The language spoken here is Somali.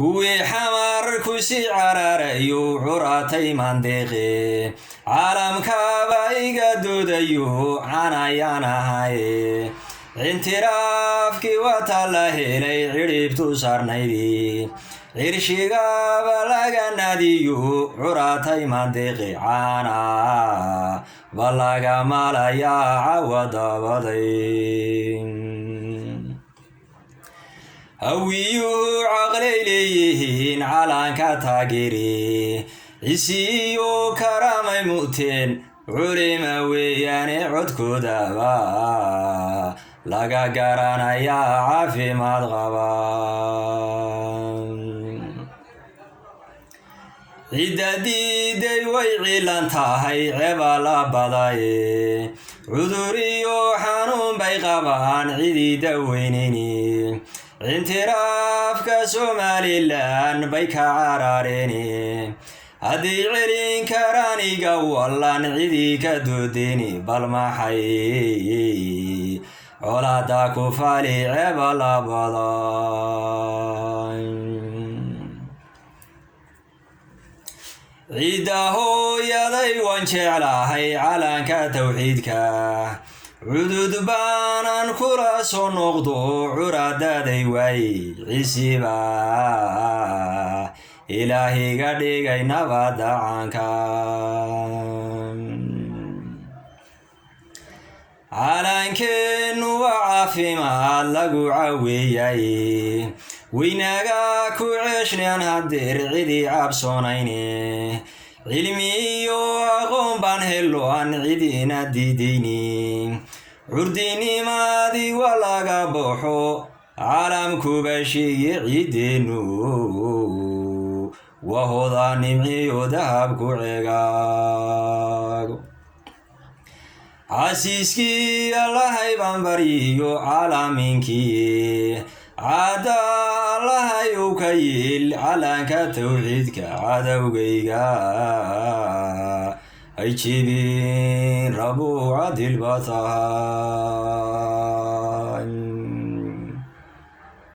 Kuwii Xamar kusii cararayu curatay mandeeqe, caalamkaaba iga doodayu canayaan ahaye. Cintiraafkii wata la helay cidhibtu saarnaydii, cirshigaba laga naadiyu curatay mandeeqe, caana ba laga malayaa cawa dabaday. Hawiyuhu caqlay leeyihiin calanka taageeri, cisiiyo karamay mu'teen culima weeyaane, codkoodaba laga garanayaa caafimaad qaba. Cidda diiday way cilan tahay ceeba la badaye, cudur iyo xanuun bay qabaan cidii daweynayni. Cintiraafka Somalilan bay ka carareeni, hadday celin karaan iga wallan cidii ka doodeyni. Bal maxay colaada ku fali ceeba la baday. Ciidda hooyaday waan jeclahay calanka tawxiidka, cudud baanan kula soo noqdo curadaday waay. Cisiba ilaahiga dhigay nabadda caanka. Calankeennu waa caafimaad lagu caweeyay, weynaga ku ceeshnan hadeer cidii cabsoonayne. Cilmi iyo aqoon baan helo aan cidina diidayni, curdinimadii waa laga baxo caalamkuba sheegi. Ciideennu wahoda nimciyo dahab ku ceegaago. Casiiskii Allahay baan baryiyo caalaminkii, cadda Allahay uu ka yeel calanka tawxiidka, cadowgayga ay jibin rabuu cadil ba tahay.